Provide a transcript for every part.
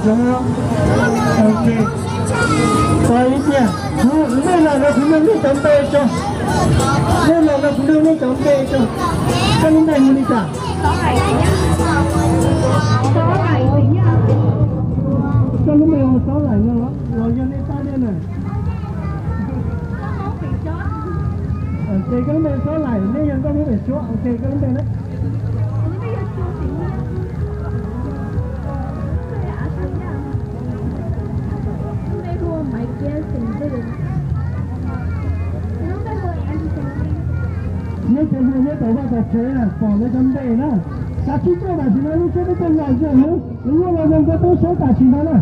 Zoo, ok. Pom ib tiag, nej los no kuv nug nej cov npe tso. Nej los no kuv nug nej cov npe tso. Koj lub npe hu li cas? Koj lub npe hu Xob Laim no los yog nej pab nej na? Ok, koj lub npe Xob Laim, nej yog nkauj Hmoob Pem Suab, ok, koj lub npe na? Nyob tsev hu nyob tom vaj tom tsev na, pom lawv cov npe na. Xav sib coj tam sim no, lub tsheb peb tuaj los zoo heev, lub nyuaj los zoo, koj peb saib tam sim no na.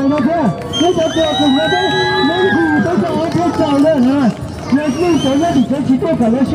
no thiab, peb cov txawj tus no peb, peb nqhis peb cov ob peb txaus lawm na, yog nej cov nyob tim tsev tsis tuaj kom lawv